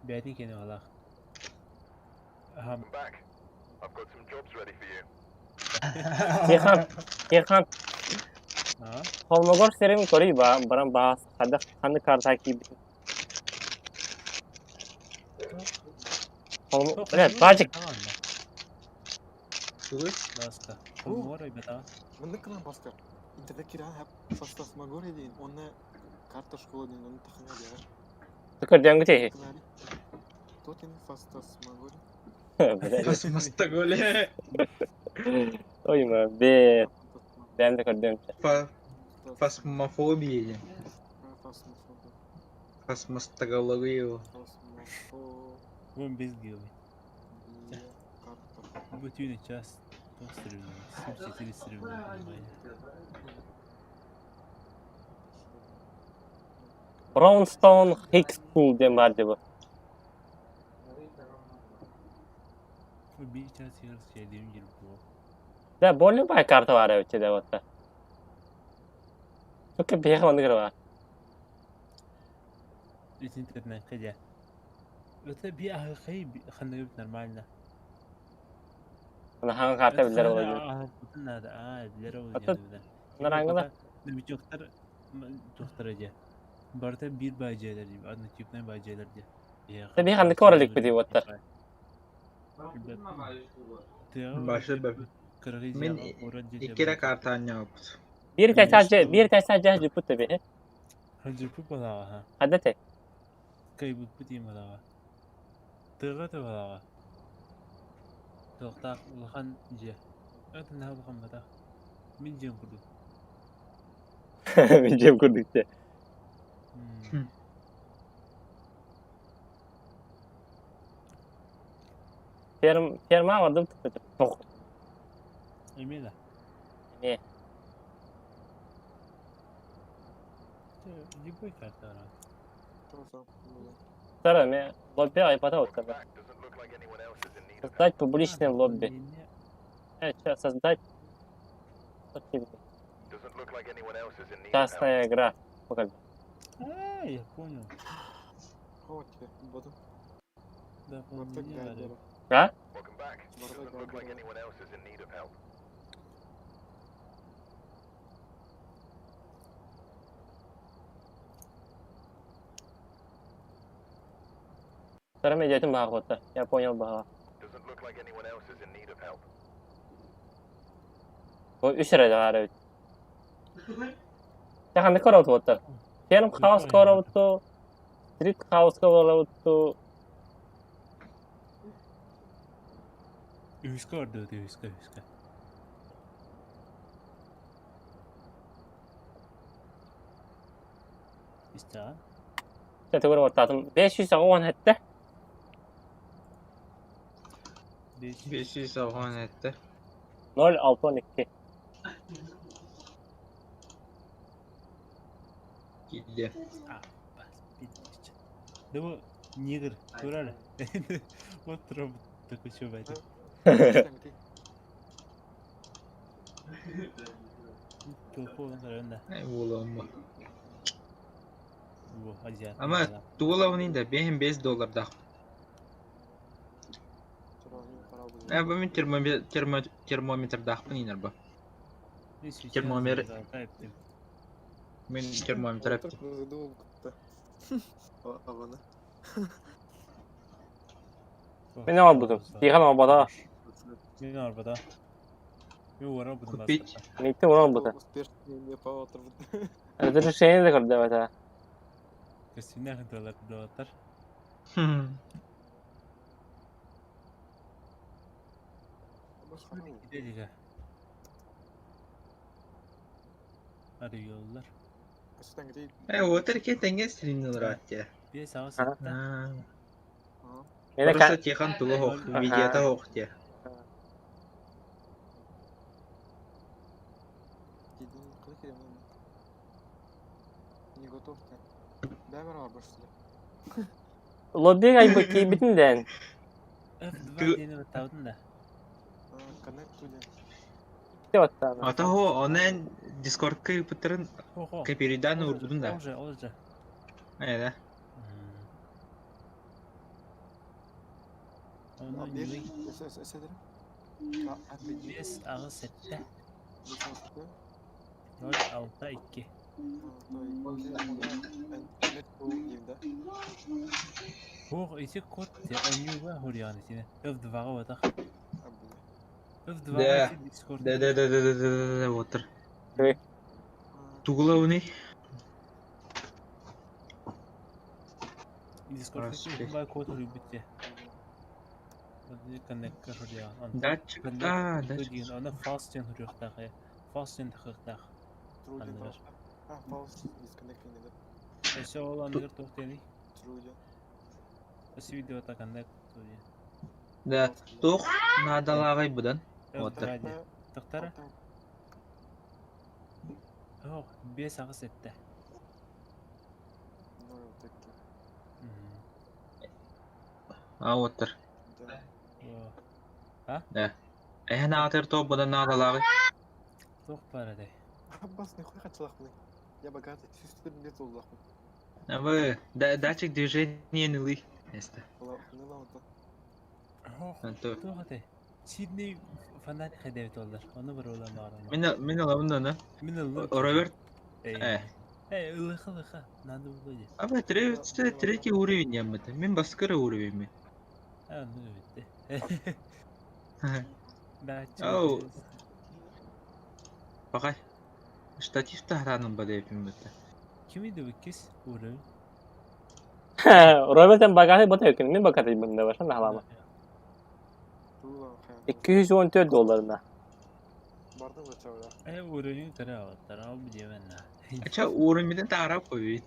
Бэйэтин киэнэ баҕалаах. Аһам. Тихон, Тихон, Аа, Холмогор сирин көрүй ба, баран баас, хадах ханны карта киирбитин. Холмо, Тоқ бля, Холмогор баджик, айбатаҕа онно. Тугуй? Бааска. Холмогор айбатаҕа. Маннык гынан баска. Интернет киирэн Фастасмагория диэн уонна карта школа диэн ону тахына диэҕэ. көрдөҥгүт Кылаары. Тотин Фастасмагория. Бля, Фасмастаголе. ой, ма, бе, бэм да көрдөм. Фасмофобия диэн. Фасмофобия. Фасмастаголовия. Фасмофобия. Вон без гилы. Карта. Бу түүнү час тоқ стрімнен, 74 стрімнен понимаю. Brownstone High School диэн баар дии бу. Бу биир час сигар сиэлиим дьил буо. Да, более бай карта баар эбит да вот. Только биһиэхэ маннык эрэ баар. Ис интернетка дьэ. Это би аһыхай ханныгыбыт нормально. Аны хаҥа карта Это биллэр ханна буолар. аһарбытын наада. Аа, билэр ол Оттон диэн да. нарааҥҥыла Новичоктар туохтара дьэ. Барыта биир баадьыалар дии, однотипнай баадьыалар дии. Да биһи ханнык ора иликпит дии уоттар. Башы бөп. Мин икки карта анньаабыт. Биир тайсаажы, биир тайсаажы дьуппут да биһи. Ханжыппыт балаҕа ха. Хадда те. Кайбыппыт иим балаҕа. Тыаҕа да балаҕа. Туохтаах улахан дьиэ. Это наһаа улахан батах. Мин дьиэм курдук. Мин дьиэм курдук те. Ферм, ферма ордук тох. Эмиэ да. Эмиэ. Любой карта баран. Второй, мне лобби айпада вот когда. Создать публичное лобби. Сейчас создать частная игра. Покажи. А, я понял. Вот тебе, буду. Да, Бардак гайдера. А? Бардак гайдера. Второй идет баҕа Я понял баҕа. Бу үс эрэ баар эбит. Дьэ ханнык көрөбүт уоттар? Ферм хаус көрөбүт дуу, стрит хауска көрөбүт дуу? Үһүскэ ордубут, үһүскэ, үһүскэ. Истэҕин? Дьэ тугу эрэ уоттаатым. 587. 587. 0,612. Киирдэ. А, бас, бит Да бу негр, турар. Вот робот такой чувак. Телефон да. Ай буолуом. Бу азиат. Ама туолабын да 5 доллардаах. Э, бу мин термометрдаахпын инер бу. Термометр. Мин термометр эптим. Абаны. Мин оҥорбутум. Тихон оҥорбото. Мин оҥорбото. Мин уоран Купить. Миттин оҥорбута. Успешно не по Разрешение да көрдөбөтө. Көстүүнээх доллар доллар. Дедига. Арыйаллар. Э, отыр ке теңге стримнер атте. Бес ағыс сатта. Мene Просто Тихон тугу хоқ, видеота хоқ те. Не готов ты. Дай мэр барбашты. Лобби айбы кийбитин дэн. F2 диэни баттаабытын да. Connect to the Те баттаана. Ата хо, онен Дискордка ыпыттарын Хо-хо. каперидан урдун да. Ол же, ол же. Э, да. Онно Биир, ньүүй. өссө Биэс, аҕыс, сэттэ. Ноль, алта, икки. Суох, ити код оонньууга хоруйаҕын итини. F2-ҕа батах. F2-ҕа Да. ити Discord. Да да да да да да да да отыр. Тугулауный? Discord Господи. бай код хоруйбут дии. Connect хоруйаҕын. Онтон Датчик. Connect А, to датчик. диэн, онно false диэн хоруйуохтаах ээ. False диэн тахыахтаах. Анныгар. Өссө ол анныгар туох диэний? Өссө видеота connect to диэн. Да. Туох наадалааҕый быдан? Отыр. F2 диэн. Тахтара? Ох, биэс аҕыс сэттэ. А, отыр. О, Да. Эһэн аатыр туох быдан наадалааҕый? туох баар этэй? Аббас, нихуя хотела Я богатый, чувствую, мне толлахпын. Абы, датчик движения нылы. Эсте. Ох, Онто. туох этэй? Сидней фонарь хайдабит оллар. Ону бар ола маарама. Мин мин ылабын да Мин ыллым. Роберт. Эй. Э. Эй, ылыха ылыха. Надо было дии. Абы, третий третий уровень яммыт. Мин баскыра уровень ми. А, ну битте. Датчик. Оу. Бакай. Штатив тахранын ба дейпин битте. Кими de иккис уровень? Робертен богатый бата өкүн, мин богатый бында башан халама. 214 долларына. Э, уровень көрө алаттар. Ал билемен на. Ача уровеньден таарап койбейт.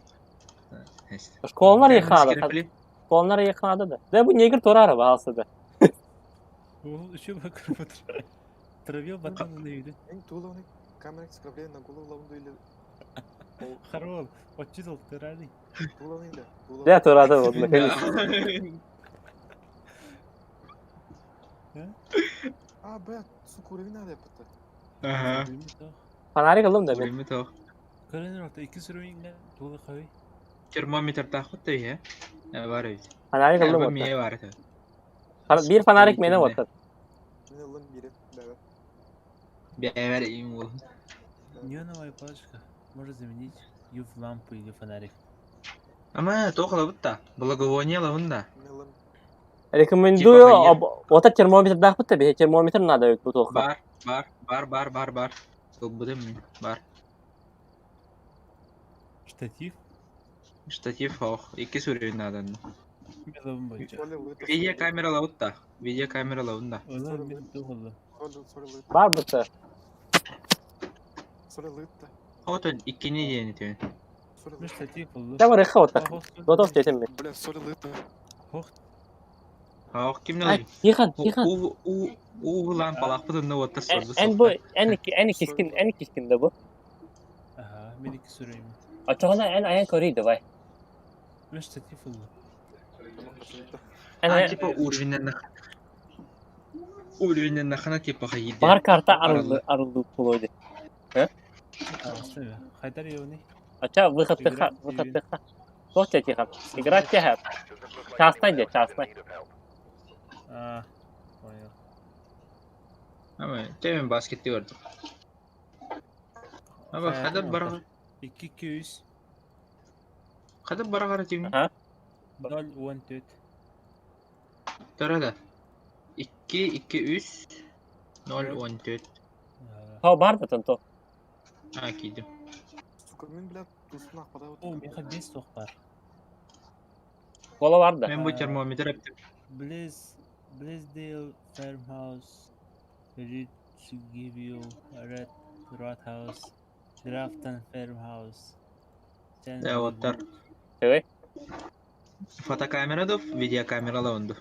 Эсте. Школалар яхада. Школалар яхада да. Да бу негр турары баалсы да. Ол еще бакыр Травил батан на үйдү. Камера скрепление на голову лаванду или... Харол, отчитал тырали. Да турады вот. А, бля, сука, уровень надо yaptı. Ага. Фонарик алым да мен. Уровень то. Көрөнөр орто икки уровеньге тулы кой. Термометр тахыт да е. Бар бит. Фонарик алым Арба вот. мие бар это. Bir фонарик мени вот. Мен алым бири, бля. Бәбәр им ул. Неоновая палочка может заменить UV лампу или фонарик. Ама тохла бутта. Благовоние лавында. Мен алым. Рекомендую Типа ота термометр дахпыт да термометр надо бу тоха. Бар, бар, бар, бар, бар, бар. Будем мин. Бар. Штатив. Штатив ох, икки сүрүн надан. Беловым бойча. Видеокамера лавытта. Видеокамера лавында. Ола мен тоғылы. Бар быты. Отон иккини диэни түн. Мен штатив болду. Да бар эхо вот. Готов детем мен. Бля, сори лыта. Хох, Ох, ким Ай, не Тихан, Тихан. У у у лампалахпытын отта сорду. Эн бу эн эн кискин эн кискин да бу. Ага, мен икки сүрөйм. Ачоғана эн аян көрүй давай. Мен штатив болду. Эн А, аян типа уровеньнен уровеньнен нахана типа хайди. бар карта арылды арылды пулойды. Хайдар ёвни. Ача выход тыха, выход тыха. Тоқ те Тихан. Играть те Частный де, частный. А, понял. Ама, темен баскетти көрдүм. Аба, хада бар 2 200 хада барагара тим. Ага. 0 14. Тарада. 2 2 3 0 14. Хау бар да то. А, кийдим. Сука, мен, бля, тусына акпада О, меха 5 тоқ бар. Кола бар да. Мен бу термометр эптим. Blaze Blaisdale Farmhouse ready to give you a red Roadhouse Grafton Farmhouse. Да, вот так. Давай. Фотокамера да, видеокамера лавынды.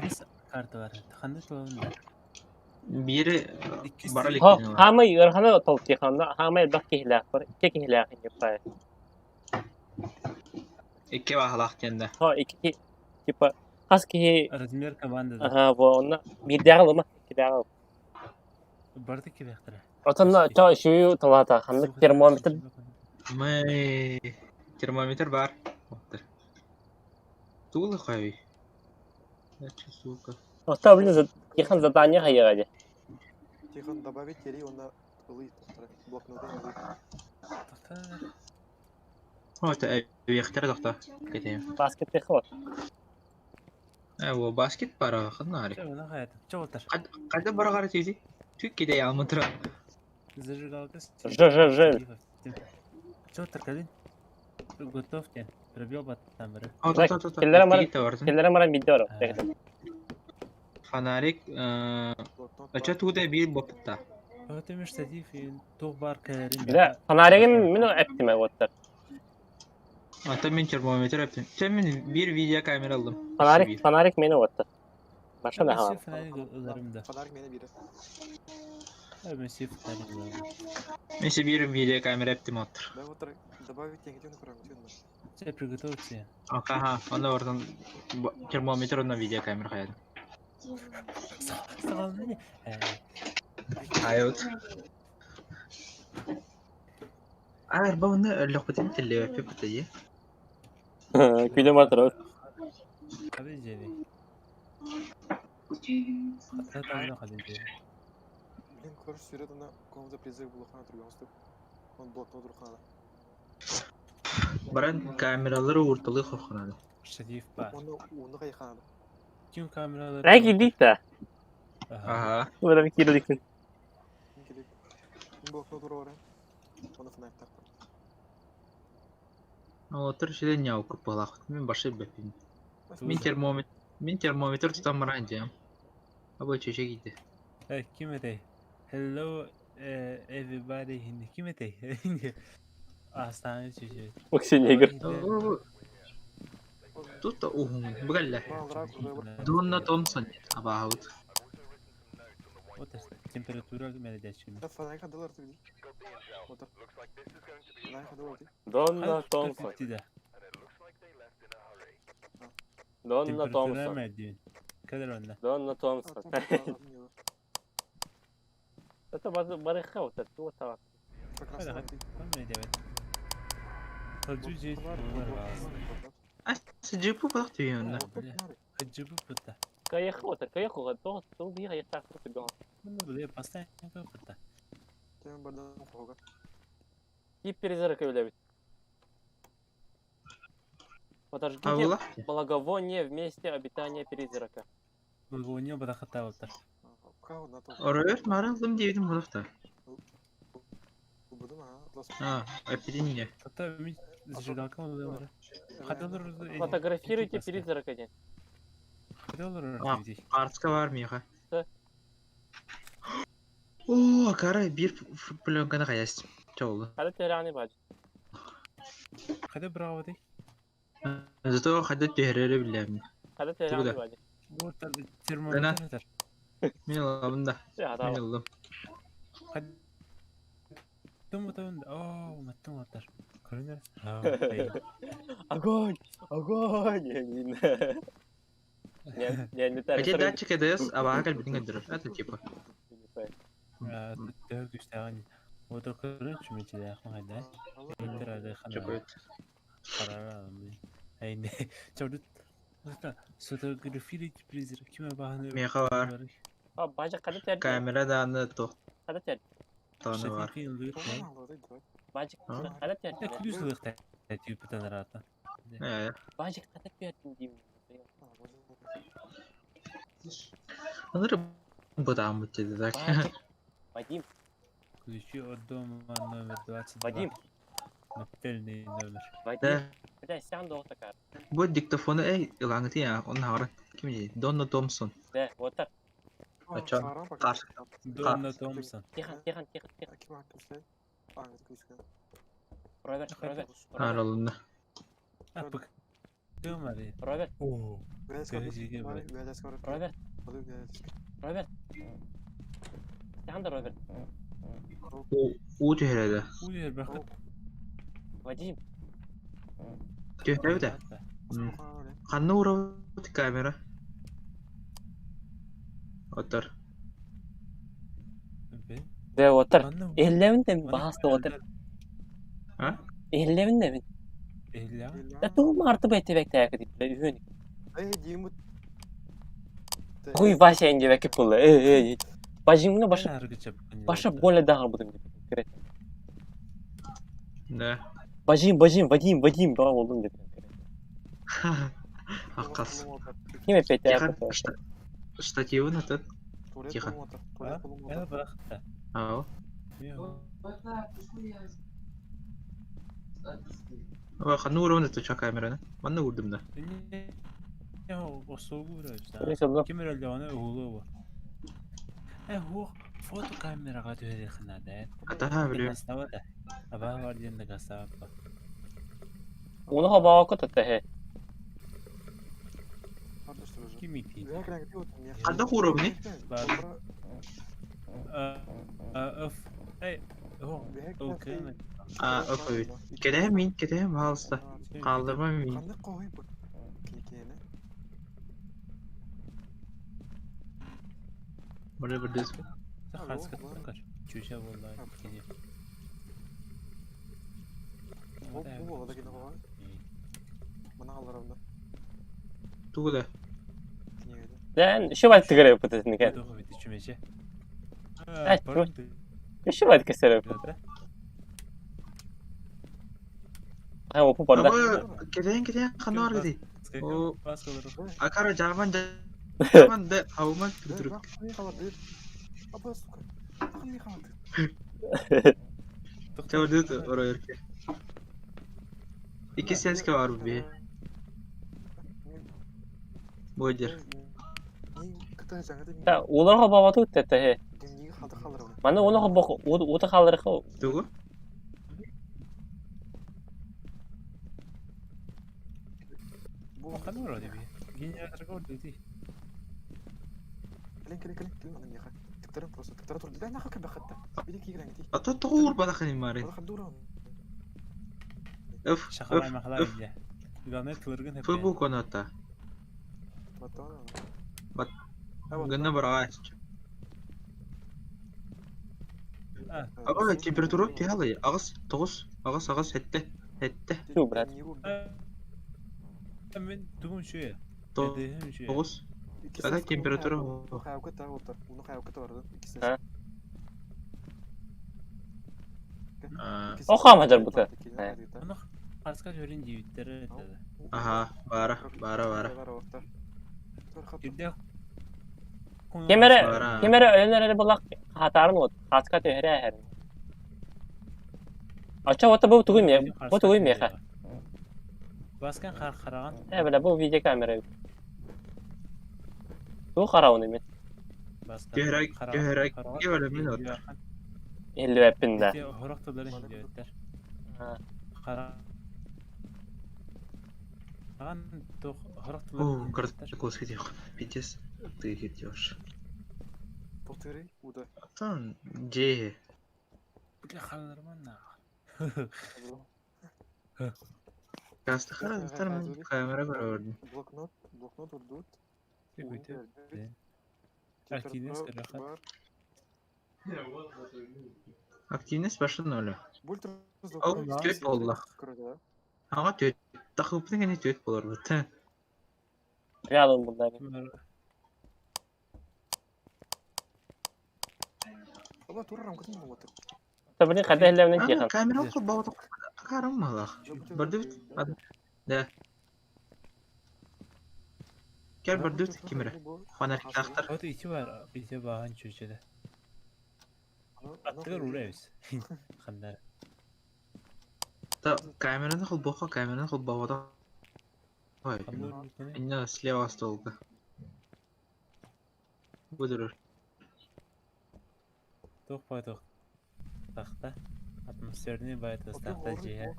Бес карта бар. Ханды толын. Бири бара Хо, лекин. хамай өрхана тол Тиханда, хамай бак кихлях бар. Икки кихлях инде Икки бахалах тенде. Хо, икки типа хас кихи Размер команды. да. Ага, бу онна бир дагылма, икки дагыл. Барды кебектер. Отонна чо шую талата ханнык термометр Мэй термометр бар. Оттор. Тугу лыхай? Дальше, сука. Оста, блин, Тихон задание хайыга дии. Тихон, добавить тери, он ылый, блокноты ылый. Тоқтар. О, это эбиэхтэрэ тохто. Кэтиэм. Баскет тихо. Э, во баскет пара ханнари. Чэ, оны хайатым. Чэ, отыр. Кайда барагар тизи? Түк киде алмытыра. Зажигалка. Ж, ж, ж. Чэ, отыр, калин. Готовьте. Пробел баттан бары. О, то, то, то, то. Киллерем бар. Тиги бардым. Киллерем баран бидде бар. Фонарик, Блокнот Ача тугда бир бопта. Өтемеш штатив и тух бар кэлэрин. Бля, фонаригин мин эптиме оттар. Ата мен термометр эптим. Чэ мен бир видеокамера алдым. Фонарик, фонарик мени оттар. Баша да ха. Фонарик ыларым да. Фонарик мени бире. Мен фонарик ыларым. Мен се бир видеокамера эптим оттыр. Да, вот добавить тенги на программу. Чэ, приготовьте. Аха, анда бардан термометр на видеокамера хаядым. Сағалны. Айот. Ар бауны лөкөтүн телле пепте. Күлем атыр. Хабы жери. Хата хабы жери. Блин, короче, сюрет на комната призыв булахана турган стоп. Он блокнот рухана. Баран камералары урталы хоханады. Штатив бар. Он уны кайхана. Ким камералары? Рәки дик та. Ага. Ага. Бара кирдик. Керек. Блокнот урора. Он фонарик так. Отыр шиде няу купалах. Мен башы бепин. Мен термометр, мен термометр тутам баран дем. Абы чөчө кийди. Э, ким этэй? Hello, everybody. Хинди ким этэй? Астаны чүчө. Оксенегр. Тут ухун. Бугалла. Донна Томпсон. Абаут. Вот температура мередечим. Да фонарик адалар ты. Вот. Фонарик адалар ты. Донна Томпсон. Донна Температура Томпсон. мередин. Кадр онда. Донна Томпсон. Это барыха вот это вот так. Джипу балак түйөннө. Джипу пытта. Каяху вот каяху то то бир я так вот Ну, бля, постоянно пытта. И перезарка является. Подожгите благовоние в месте обитания призрака. Благовоние бадахата оттар. Оройор маралдым дебидим булакта. А, эпидемия. Хата ми зажигалка олар. Фотографируйте призрака ден. А, Артска бар миха. О, кара бир пленканы каяс. Чолду. Хада терани бач. Хада браво дей. Зато хада терери билем. Хада терани бач. Вот термометр. Мен алам да. Мен алам. Тум тум. О, маттым оттар. Көрүнөр. Огонь! Огонь! Не, не, не так. Хотя датчик ЭДС, а багаль битин көндөрөр. Это типа. Төө күстәгән. Вот көрүн чүмечиле ахмагай да. Интерады хана. Карара. Айне. Чорду. Сфотографировать призрак. Киме баһаны. Меха бар. А, бажа када тер. Камера да аны то. Када тер. Таны бар. Бажа када тер. Күлүс лыкта. Типа рата. Э. Бажа када тер дим. Аныр бутам бутты так. Вадим. Ключи от дома номер 22. Вадим. Мобильный номер. Вадим. Бля, сян до такая. Бу диктофоны эй илаңыты я, он хавар. Ким ди? Донна Томпсон. Да, вот так. Ача. Донна Томпсон. Тихо, тихо, тихо, тихо. Роберт, Роберт. Аралында. А, пк. Кымары. Роберт. О. Роберт. Роберт. Сян да Роберт. У түһәрәде. У бакыт. Вадим. Түһәрәде. Ханны урабыт камера. Отыр. Да, отыр. Эллевин де басты отыр. А? Эллевин де. Иһиллэҕин? Да тугу маарты бэттибэктээкити үһүн. Эй, Димут. Хуй Вася индивэки пылы. Эй, эй. Бажимҥа баша Эн аргы чапкын баша дьиэттэ. более даҕарбытым. Да. Бажим, бажим, Вадим, Вадим, баҕа болдум деп. Аккас. Ким эппетэ Тихо. Штативын этот. Тихо. А? Эн бырахта. Ау. Ой, Ханна уровень это ча камераны? Манна урдум да. Ким эрэллэҕинэ уһулуо бу. Э хуох фотокамераҕа түһэриэххэ наада ээ. Атаха билиэм. Дакаастаба да. Абаа бар диэн дакаастаабаппа. Уну хобоокко таттаһы. Ким итии? Ханна уровни? Öf. Эй, о, окей. А, окей. Кэтэһэ мин, кэтэһэ пожалуйста. Хаалларма мин. Ханнык хоһуй бу? Кикиэнэ. Бары бырдыс. Хаскаттан көр. Чүчэ буолла кини. Бу бу буола кини хоһуй. Мана халларамда. Тугу да. Кинигэде. Дэн, еще бат тыгыры пытытын Туох эбит чүмэчэ. Ай, Еще бат кесер. Ай, опу барда. Аба, кэтэһэн кэтэһэн ханна бар кэтэй? О. Акара жарман жарман да ауман түрүк. Аба, сука. Ханны халларды. Чабырдыт оройорке. Икки сенске бар бу. Бодер. Да, улар хобооту таттаһы. Маны уну хобок ута халырхы. Тугу? Ханна бар диби. Генератор көрдү. Ата тоҕур бадахын имари. Öf Шахалай öf махалай öf. дия. Главное тылыргын хеп. Футбол коната. Бат. Гынна барагач. Аба температура тиһалай. Агыс тогуз, агыс агыс хетте. Хетте. Ту, брат. Мен тугум шуя. Тогуз. Ата температура. Оха мадar бута. Аны хаска жөрүн жибиттер этеди. Аха, бара, бара, бара. Кирде Кемере, Бара. кемере өлөнөр булак хатарын от. Хаска төһөрө әһэр. Ача ота бу тугуй ме, бу тугуй меха. Баскан хар хараган. Э, бля, бу видеокамера. Ту харауны мен. Баскан. Төһөрөк, төһөрөк. Кебеле мен от. Эллүэппин да. Хорох тыллары хилдебеттер. Хараган тух хорох О, тыллары. карта коски диох. Пиздец. Ты идешь. Atan J. Бля халарман на. Кастахара там камера көрөрдүм. Блокнот, блокнот урдут. Активность көрөхөт. Активность башы ноль. Ол төт болла. Ага төт. Тахыптын гene төт болор бу. Рядом булда. Аба турарам кытын болот. Та блин, хада элләвнен тихан. Камера кылбап карам малах. Бардыбыт. Да. Кел бардыбыт кимере. Фонарь тахтар. Ото ити бар, ити бахан чүчөдө. Аттыгар урайбыз. Хандар. Та камераны кылбока, камераны кылбап Ой. Инна слева столга. Будур. Тух бай тух. Тахта. Атмосферный бай тахта жия.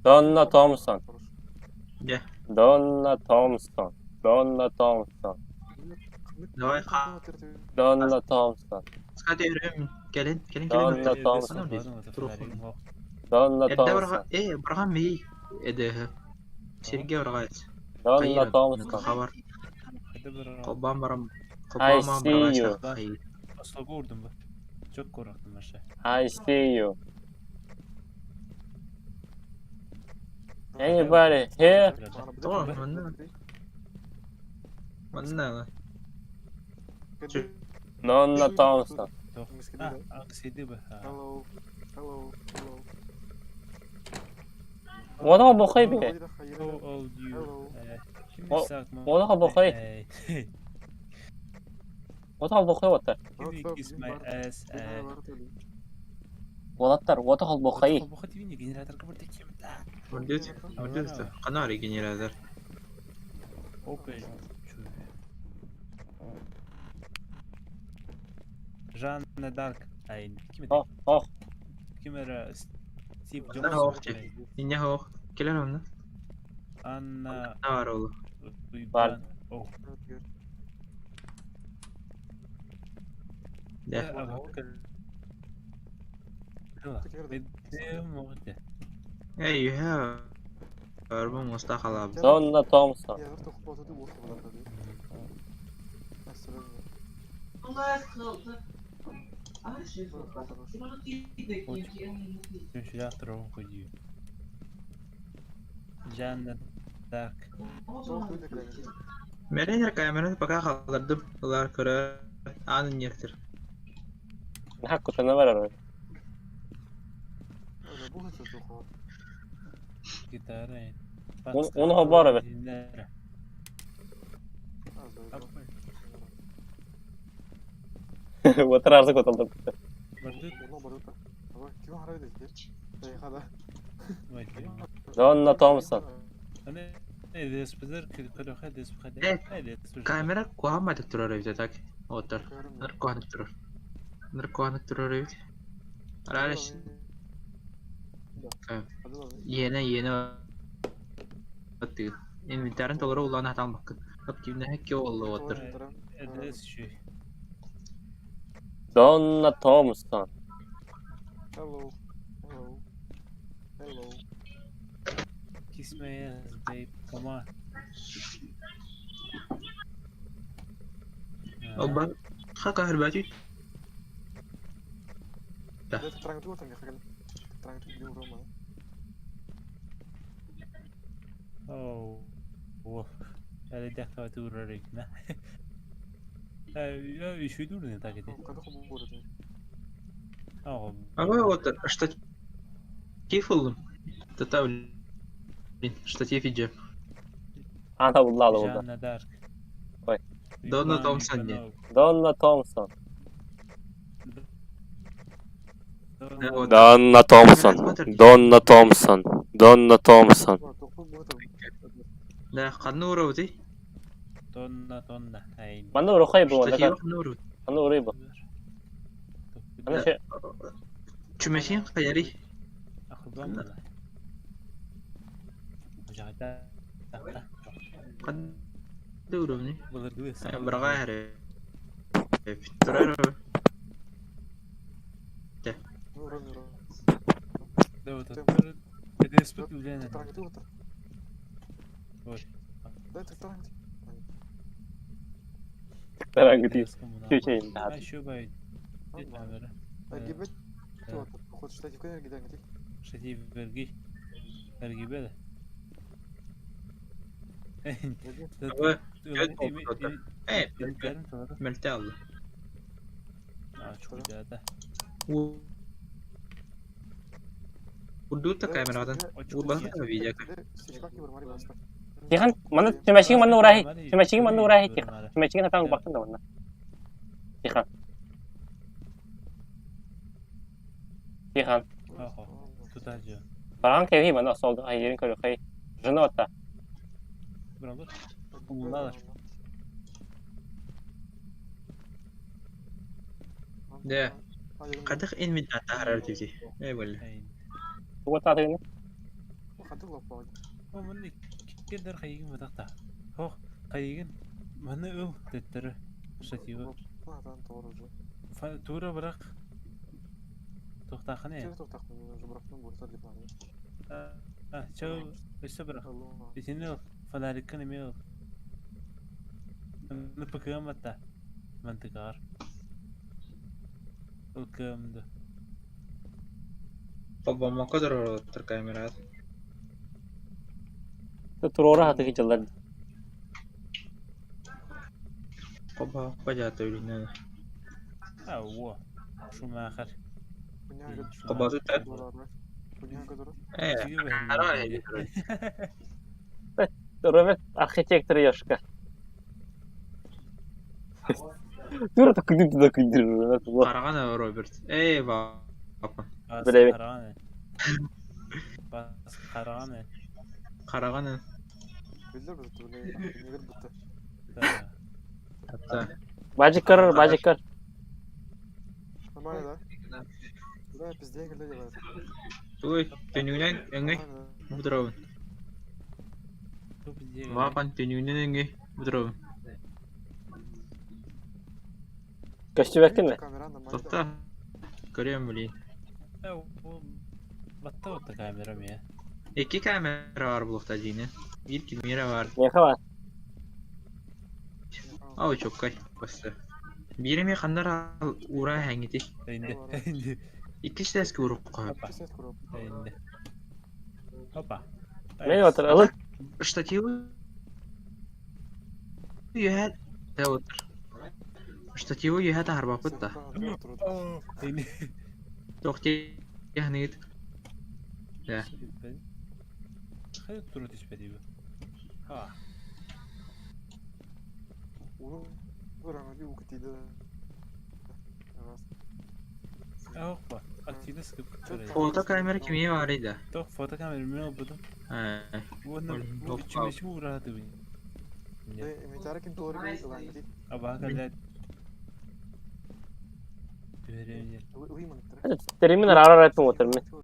Донна Томпсон. Я. Донна Томпсон. Донна Томпсон. Давай. Донна Томпсон. Скати өрөм. Келин, келин, Донна келин. Томпсон. Донна Эрдэ Томпсон. барга, э, барга мей. Эде. Сергей баргайц. Донна Томпсон. Хабар. Кобам барам. I Кобам see you. баргайц. Ослого урдум бу. Çok korktum aşağı. I see you. Anybody here? Тоҕо манна манна Donna Thompson. Hello. Hello. Hello. Уота холбохой бе. How old you? Hello. Уота холбохой. Уота холбохой уоттар. Give me kiss my ass. Уолаттар уота холбохой. Мордет, мордет, канары генератор. Open. Жанна Дарк. Ай, ким Ох, ох. Ким эрэ Стив Анна Джобс. ох Инне ох. Келер онно. Анна Нар ол. Бар. Ох. Да. Эй, you have. Арбы моста халаб. Donna Thompson. Жанна Дарк. Меренер камераны пока халдырдым. Улар көрө. Аны нертер. Наһаа кутана барар. Гитара. Оны хоббора бер. Уотар арзы коталдыр. Donna Thompson. Камера куамады турар эбит так. Отор. Нар куанып турар. Нар куанып турар эбит. Арарыш. Иэнэ иэнэ аттыгын. Инвентарын толору улаан аталмаккын. Оптимна хекке оллу отор. Donna Thompson. Hello. Hello. Hello. Kiss my ass, babe. Come on. Олбан хака хербати. Да. Oh. Oh. Әлі дәхтава турарик на. Еще дурный так это. Ага, вот штатив улым. Тата блин, штатив иде. Ана буллалы булда. Жанна Дарк. Ой. Донна Томпсон не. Donna Thompson. Да, Donna Thompson. Donna Thompson. Donna Thompson. Да, ханны урабыты. Тонна, тонна. Ай. Манна урухай бу. Штатив ханны урабыт. Манна урай бу. Аны ше Чүмәшин каяри. Ханны урабыны. Бырга хәрі. Турар. тарангы Чүчейин да. Штатив берги. Берги беде. Э, мөлтә алды. Урдута камерадан. Урбан видео. Тихан манна түмәшигин манна урахи. Түмәшигин манна урахи тихан. Түмәшигин атаң бактын да манна. Тихан. Тихан. Баран кеви манна солду ай ерин көрү хай. Жына атта. Да. Кадых инвентар тахарар тизи. Эй, болла. Туга тагын. Кендер хайыгын батақта. Хох, хайыгын маны ыл деттері штативі. Тура бірақ тоқтақын е. Чау, өсі бірақ. Итини ыл, фонариккын эме ыл. Ны пыкыгам атта. Мантыгар. Ылкымды. Холбомокко дороротор камерат. Туруора хатыгы дьыллар. Хоба подята или А, во. Шумахер. Хоба ты Роберт архитектор Ёшка. Тура так күндүр да күндүр. Караган Роберт. Эй, папа. Билебин. Бас караган. Караган. Биллер бит, Да. Hatta. Бажик көрөр, бажик көр. Нормально, да? Да, пиздец, глядя в это. Туй, төнүнэн өңөй будуробун. Вапан төнүнэн өңөй будуробун. Көстүбэккин Камера нормально. Тоқта. Көрөм блин. Батта отта камера ме. Эки камера бар булукта дейни. Бир камера бар. Меха бар. Ау чоккай. Басты. Бири кандар ура хәңити. Инде. Инде. Икки штәске уруп коюп. Опа. Инде. Опа. Мен отыр ылык. Штативы юһәт да отыр. Штативы юһәт арбапыт да. Инде. Тохти яхныгыт. Да. Хайы туру түспәди бу. Ха. Ах ба. Активно скып. Фото камера кимие бар иде. Тох фото камера мен булдым. Ә. Оны Блин, үчүмеши урады бу. Аба калат. Түһәрәмне. Теремин арар айттым отыр мен.